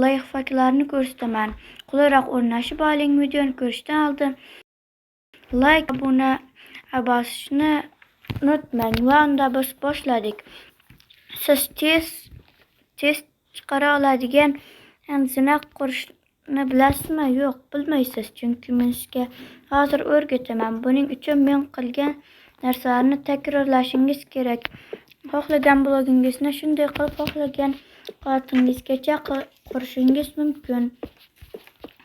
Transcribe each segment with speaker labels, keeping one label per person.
Speaker 1: Lifehacklarni ko'rsataman. Qulayroq o'rnashib oling. Videoni ko'rishdan oldin like, obuna bosishni unutmang. Va unda biz boshladik. Siz tez chiqara oladigan zina qurishni bilasizmi? Yo'q, bilmaysiz. Chunki men sizga hozir o'rgataman. Buning uchun men qilgan narsalarni takrorlashingiz kerak. Xohlagan blogingizni shunday qilib xohlagan qolatingizgacha qurishingiz mumkin.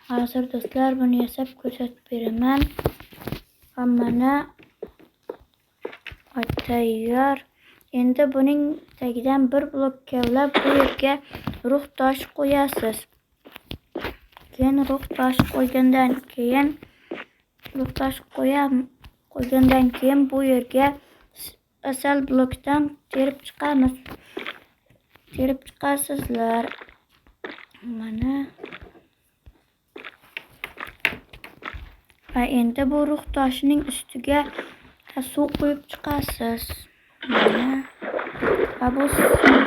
Speaker 1: Hozir do'stlar buni yasab ko'rsatib beraman. Va mana tayyor. Endi buning tagidan bir blok kavlab bu yerga ruh tosh qo'yasiz. Keyin ruh tosh qo'ygandan keyin bu yerga asal blokdan terib chiqamiz. Terib chiqasizlar. Mana. Va endi bu ruh toshining ustiga suv quyib chiqasiz. Mana. Va bu suvlar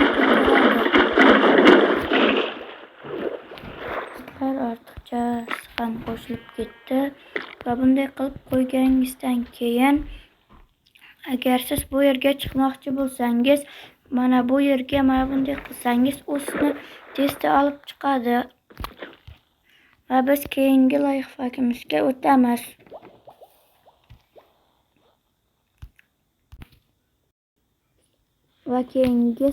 Speaker 1: ortiqcha ham qo'shilib ketdi. Va bunday qilib qo'yganingizdan keyin agar siz bu yerga chiqmoqchi bo'lsangiz, mana bu yerga mana bunday qilsangiz, u sizni tezda olib chiqadi. Va biz keyingi lifehackimizga o'tamiz. Va keyingi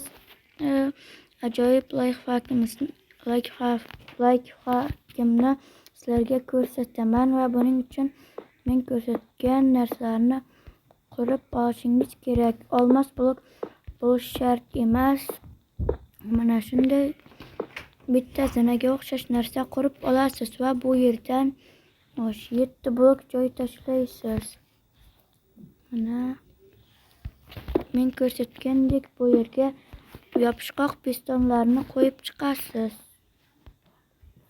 Speaker 1: ajoyib lifehackimni sizlarga ko'rsataman va buning uchun men ko'rsatgan narsalarni qurib olishingiz kerak. Olmos blok bo'lishi shart emas. Mana shunday bitta zinaga o'xshash narsa qurib olasiz va bu yerdan 7 blok joy tashlaysiz. Mana men ko'rsatgandek bu yerga yopishqoq pistonlarni qo'yib chiqasiz.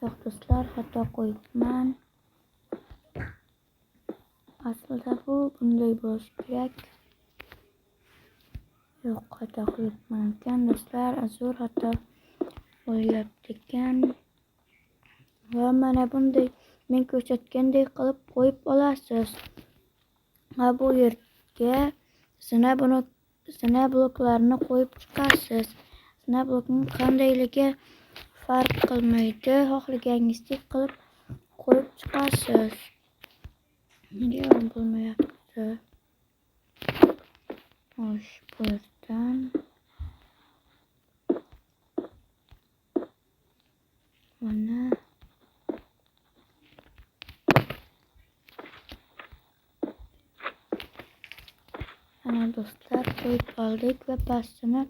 Speaker 1: Yo'q do'stlar, xato qo'yibman. Aslida bu bunday bo'lishi kerak. Yo'q, xato qilibman ekan do'stlar, azur xato bo'lyapti ekan. Va mana bunday men ko'rsatgandek qilib qo'yib olasiz. Va bu yerga zina bloklarini qo'yib chiqasiz. Zina blokning qandayligi farq qilmaydi. Xohlaganingizdek qilib qo'yib chiqasiz. Nega bo'lmayapti? Xo'sh, bu yerdan mana ana do'stlar qo'yib oldik va pastini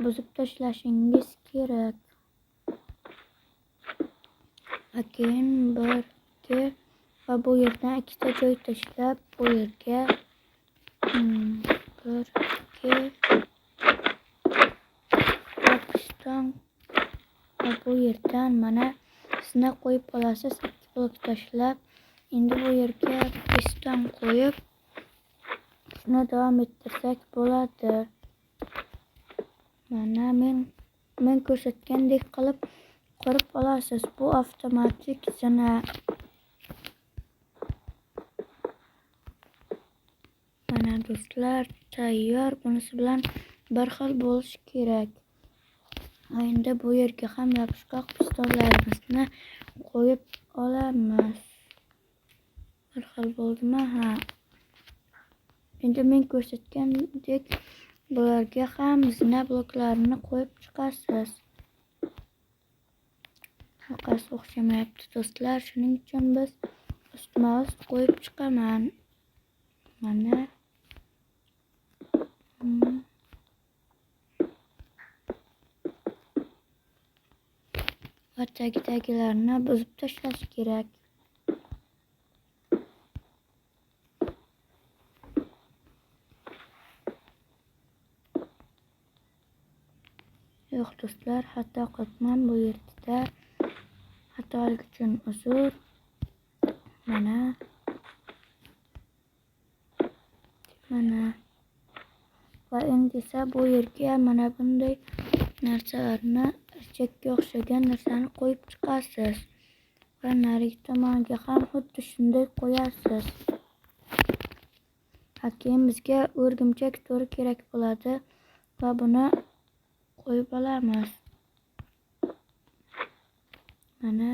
Speaker 1: buzib tashlashingiz kerak. Va keyin 1, 2 va bu yerdan ikkita joy tashlab bu yerga 1, 2 va piston va bu yerdan mana zina qo'yib olasiz. 2 blok tashlab endi bu yerga piston qo'yib shuni davom ettirsak bo'ladi. Mana men ko'rsatgandek qilib qurib olasiz. Bu avtomatik zina. Mana do'stlar tayyor. Bunisi bilan bir xil bo'lishi kerak. Endi bu yerga ham yopishqoq pistonlarimizni qo'yib olamiz. Bir xil bo'ldimi? Ha. Endi men ko'rsatgandek bularga ham zina bloklarini qo'yib chiqasiz. Orqasi o'xshamayapti do'stlar, shuning uchun biz ustma-ust qo'yib chiqaman. Mana. Va tagidagilarni buzib tashlash kerak. Yo'q do'stlar, xato qilibman bu yerda. Xatolik uchun uzr. Mana. Mana. Va endi esa bu yerga mana bunday narsalarni Richakka o'xshagan narsani qo'yib chiqasiz. Va narigi tomonga ham xuddi shunday qo'yasiz. Keyin bizga o'rgimchak to'ri kerak bo'ladi va buni qo'yib olamiz. Mana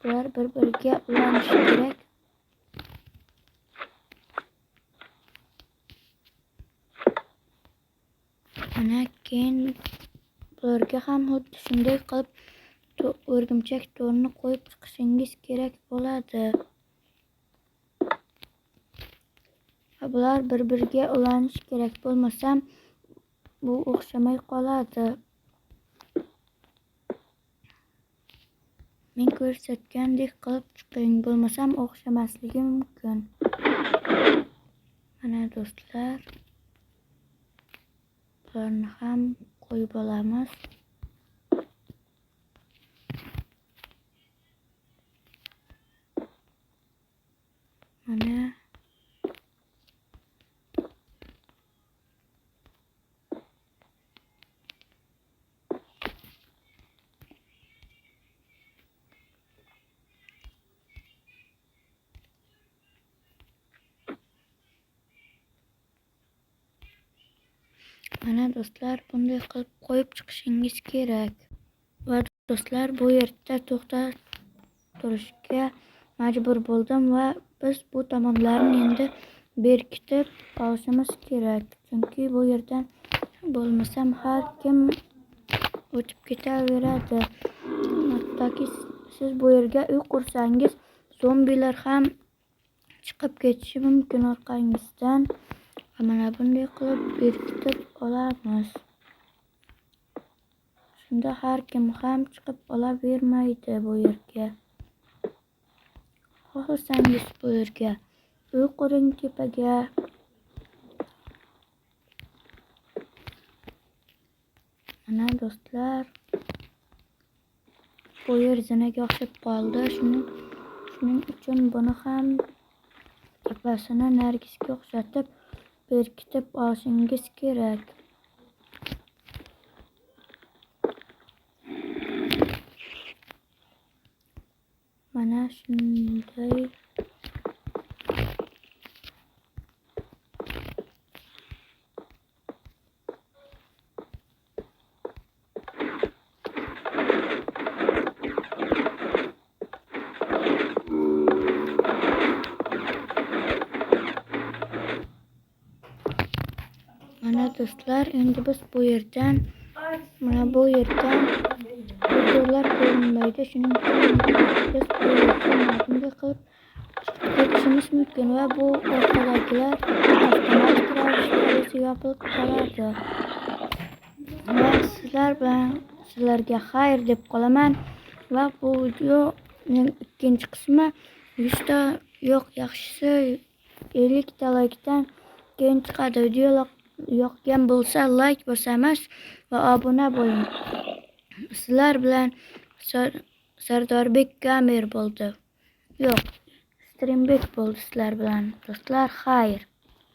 Speaker 1: bular bir-biriga ulanishi kerak. Mana keyin bularga ham xuddi shunday qilib o'rgimchak to'rini qo'yib chiqishingiz kerak bo'ladi. Va bular bir-biriga ulanishi kerak, bo'lmasam bu o'xshamay qoladi. Men ko'rsatgandek qilib chiqing, bo'lmasam o'xshamasligi mumkin. Mana do'stlar, bularni ham qo'yib olamiz. Mana mana do'stlar, bunday qilib qo'yib chiqishingiz kerak. Va do'stlar, bu yerda to'xtab turishga majbur bo'ldim va biz bu tomonlarni endi berkitib olishimiz kerak. Chunki bu yerdan bo'lmasam har kim o'tib ketaveradi. Hattoki siz bu yerga uy qursangiz, zombilar ham chiqib ketishi mumkin orqangizdan. Mana bunday qilib berkitib olamiz. Shunda har kim ham chiqib olavermaydi bu yerga. Xohlasangiz bu yerga uy quring tepaga. Mana do'stlar, bu yer zinaga o'xshab qoldi. Shuning uchun buni ham tepasini nargisga o'xshatib berkitib olishingiz kerak. Mana shunday. Mana do'stlar, endi biz bu yerdan, mana bu yerdan ko'rlar ko'rinmaydi. Shuning uchun biz bu yerdan bunday qilib chiqib ketishimiz mumkin va bu orqadagilar avtomatik ravishda o'zi yopilib qoladi. Va sizlar bilan sizlarga xayr deb qolaman va bu videoning ikkinchi qismi 100 ta yo'q, yaxshisi 50 ta likedan keyin chiqadi. Video yoqgan bo'lsa like bosamiz va obuna bo'ling. Sizlar bilan Sardorbek Gamer bo'ldi. Yo'q, Streambek bo'ldi sizlar bilan. Do'stlar, xayr.